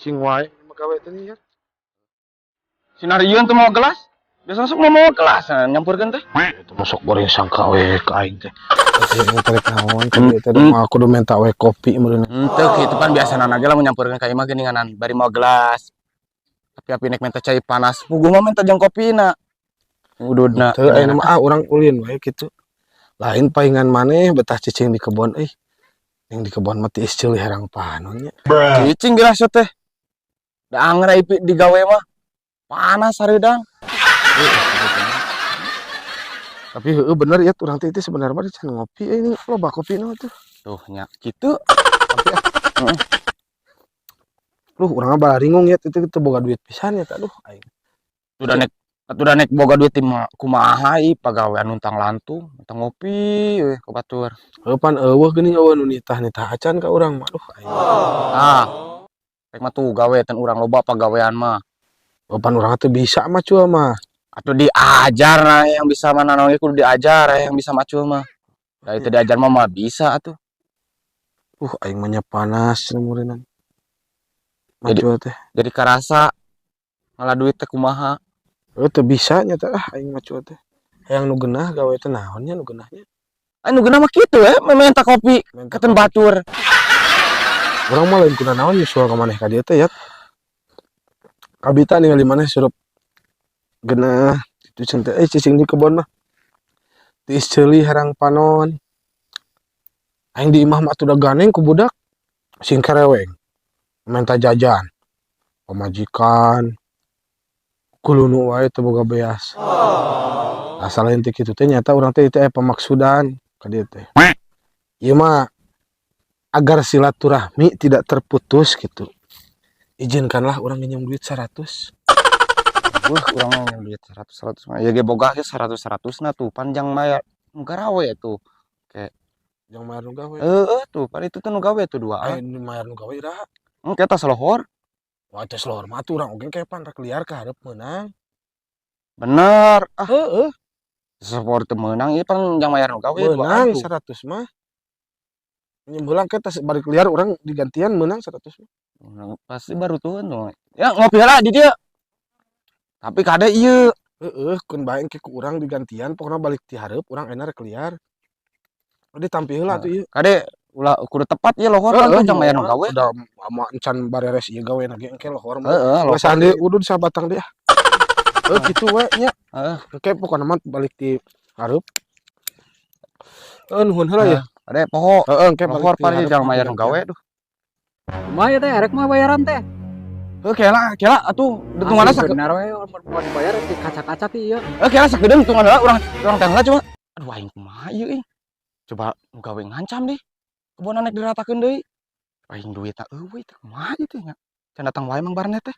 Cicing wae gawe teh ya. Sinarieun teu mawa gelas. Biasa sok mau gelas nah, nyampurkeun teh. Itu masuk goreng sangka we ka aing teh. Teh tarik naon ka dieu teh mah kudu minta we kopi meureun. Henteu kitu pan biasana ge lamun nyampurkeun ka imah geuninganan bari mawa gelas. Tapi api nek minta cai panas, puguh mah minta jeung kopina. Ududna. Teu ayeuna mah ah urang ulin we kitu. Lain paingan maneh betah cicing di kebon euy. Yang di kebon mah tiis ceuli herang panon nya. Cicing gelas teh. Da anger ai digawe mah. Panas hareudang. Tapi heueuh bener ya urang teh itu sebenarnya mah can ngopi euy, ini loba kopina tuh. Tuh nya kitu. Tapi ah. Luh, urang mah balaringung ya itu teu boga duit pisan ya aduh aing. Atuh nek boga duit teh mah kumaha ieu pagawean luntang lantung, minta ngopi we ka batur. Heueuh pan eueuh geuning eueuh nu nitah-nitah acan ka urang mah aduh aing. Ah. Rek mah tuh gawe ten urang loba pagawean mah. Heueuh pan urang teu bisa macul mah. Atuh diajar nah yang bisa mana naon kudu diajar yang bisa macul mah. Da itu diajar mah mah bisa atuh. Aing mah nya panas cenah. Macul teh. Jadi karasa ngalah duit teh kumaha. Heueuh teu bisa nya teh ah aing macul teh. Hayang nu geunah gawe teh naon nya nu geunah nya. Anu geunah mah kitu we, minta kopi Minta keten batur. Urang mah lain kuna naon nyusul ka maneh ka dieu teh ya. Kabita ningali maneh surup geunah kitu cenah teh cicing di kebon mah. Tiis ceuli herang panon. Aing di imah mah atuh da ganeng ku budak sing kereweng. Minta jajan. Pamajikan kulunu wae teu boga beas. Asal lain teh kitu teh nyata urang teh teh aya pamaksudan ka dieu teh. Ieu mah agar silaturahmi tidak terputus gitu. Izinkanlah urang nginjem duit 100. Wah, urang mah nginjem duit 100 100 mah. Ya ge boga ge 100 100 na tuh panjang mayar nu garawe tuh. Kayak Jang mayar nu gawe. Heeh tuh, pan itu tuh nu gawe tuh dua. Aya nu mayar nu gawe iraha? Engke tas lohor. Wah, tes lohor mah atuh urang oge ke pan rek liar ka hareup meunang. Bener. Ah, Heeh. Sepor teu meunang ieu pan jang mayar nu gawe Meunang 100 mah. Nginjem heula ke tas balik liar urang digantian meunang 100 mah. Pasti baru tuh tuh. Ya ngopi heula di dieu. Tapi kade ieu. Heeh, keun bae engke ku urang digantian pokona balik ti hareup urang ayeuna rek liar. Ditampi heula atuh ieu. Kade ulah kudu tepat ieu lohor kan tuh jang mayar nu gawe. Udah mah encan bareres ieu gawe na ge engke lohor mah. Heeh, lohor. Geus ande udud sabatang deui ah. Heuh kitu we nya. Heeh. Engke pokona mah balik ti hareup. Heuh nuhun heula ya. Kade poho. Heeh engke balik Lohor ti pan hareup jang mayar nu gawe duh. Kumaha ya teh erek mah bayaran teh. Heuh kela kela atuh dutunganna sak. Bener we mau dibayar di kaca-kaca ti ieu. Heuh kela sakedeung dutungan heula urang urang teh heula coba. Aduh aing kumaha ieu euy. Coba nu gawe ngancam deh. Kebon nek diratakeun deui. Aing duitna eueuh teh kumaha ieu teh nya. Can datang wae Mang Barnet teh.